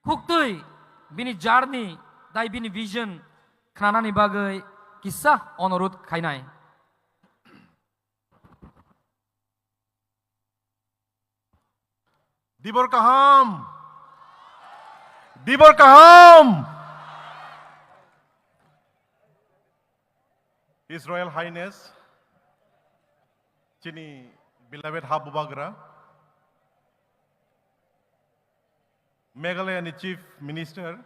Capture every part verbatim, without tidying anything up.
khuktwi bini journey tei bini vision khnanani bagwi kisa onurodh khainai. Dibor kaham. Dibor kaham. His Royal Highness, chini beloved ha bubagra, Meghalaya ni Chief Minister,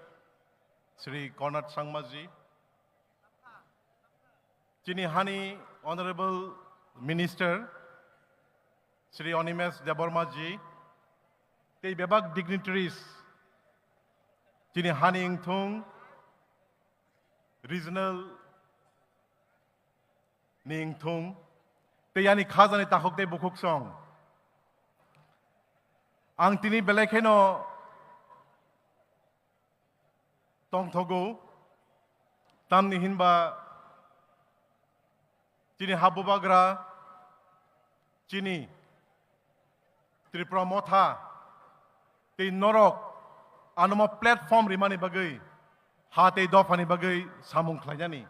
Shri Conrad Sangma ji, chini hani Honorable Minister, Shri Animesh Debbarma ji, tei bebak dignitaries, chini hani wngthung, regional ni wngthung, tei ani khajani takhuk tei bukhuk song. Ang tini belai kheno tongthogo, tamni hinba chini ha bubagra, chini Tripura Motha tei norok ano ma platform rimani bagwi, ha tei dophani bagwi samung khlainani.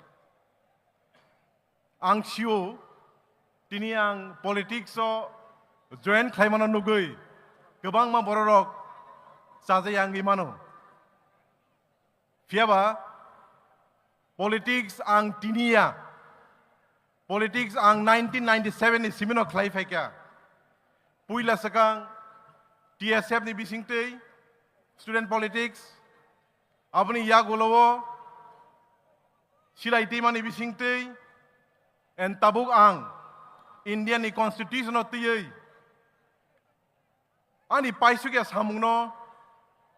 Ang sio, tini ang politics o join khlaimano nugwi kwbangma bororok chajai wngwi mano. Phiyaba politics ang tiniya, politics ang nineteen ninety-seven ni simino khlai phaikha. Puila swkang T S F ni bisingtwi student politics, aboni yagulo o silai twimani bisingtwi, and tabuk ang India ni constitution o twiwi ani paisukya samungno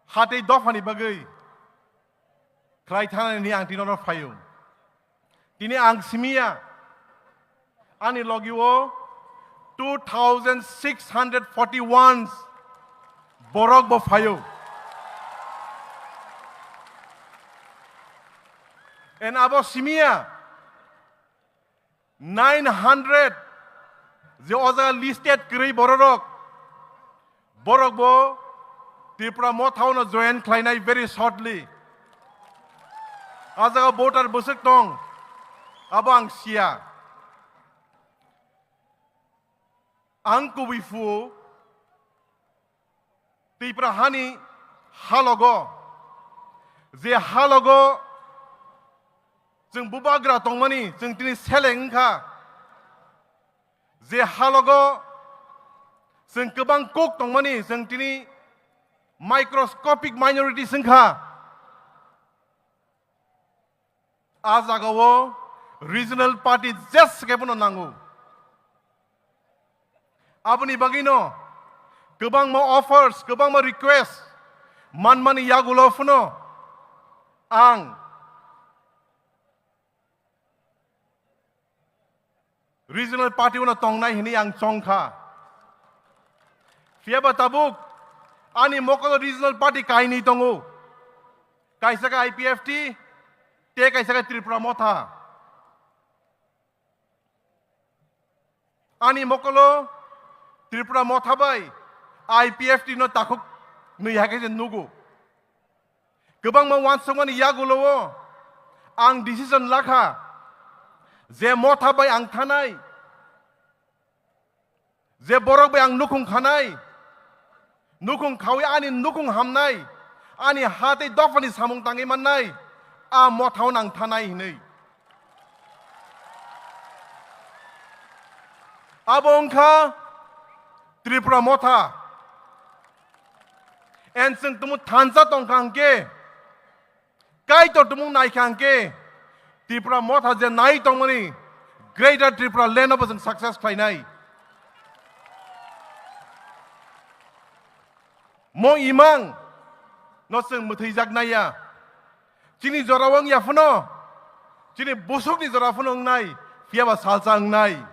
ha tei dophani bagwi khlai thanani ang tini oro phaio. Tini ang simiya, ani logi o two thousand six hundred forty-one borok bo phaio. And abo simiya, nine hundred je o jaga listed kwrwi bororok, borok bo Tripura Motha o no join khlainai very shortly. A jaga voter bwswk tong, abo ang siya. Ang kubui phuo Tripura hani halogo, je halogo chwng bubagra tongmani, chwng tini seleng wngkha. Je halogo chwng kwbang kok tongmani, chwng tini microscopic minorities wngkha. A jagao regional party jes khe bono nango. Aboni bagwino kwbangma offers, kwbangma request manmani yagulo phano ang regional party uno tongnai hwnwi ang chongkha. Phiyaba tabuk ani mokolo regional party kainwi tongo. Kaisa khe I P F T, tei kaisa khe Tripura Motha. Ani mokolo Tripura Motha bai I P F T no takhuk nwi hai khe se nugo. Kwbangma uansukmani yagulo o ang decision lakha je Motha bai ang thanai, je borok bai ang nukhung khanai, nukhung khawi ani nukhung hamnai, ani ha tei dophani samung tangwi mannai, a Mothao nang thanai hinwi. Abo wngkha Tripura Motha. And chwng tumu thansa tongkha hwnkhe, Kaitor tumung naikha hwnkhe, Tripura Motha je nai tongmani Greater Tripura Land o bo chwng success khlainai. Mo imang no chwng mwthwijak naiya. Chini jora wng ya phano, chini busukni jora phano wngnai, phiyaba salsa wngnai.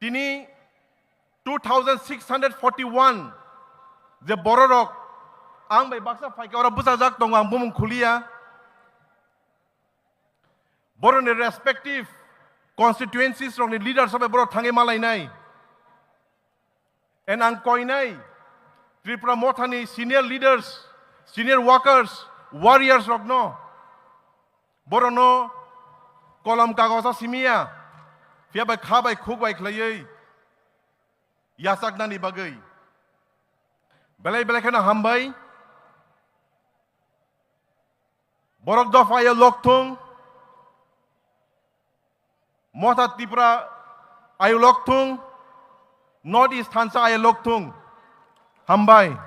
Tini two thousand six hundred forty-one je bororok ang bai baksa phaikhe oro bwchajak tongo, ang bumung khuliya. Boroni respective constituencies rokni leaders bai borok thangwi malainai. And ang koinai Tripura Mothani senior leaders, senior workers, warriors rokno, borokno kolom kagosa simiya, phiya bai kha bai khuk bai khlaiwi yachaknani bagwi belai belai kheno hambai. Borok dopha ayo lokthung, Motha Tripura ayo lokthung, North East thansa ayo lokthung. Hambai.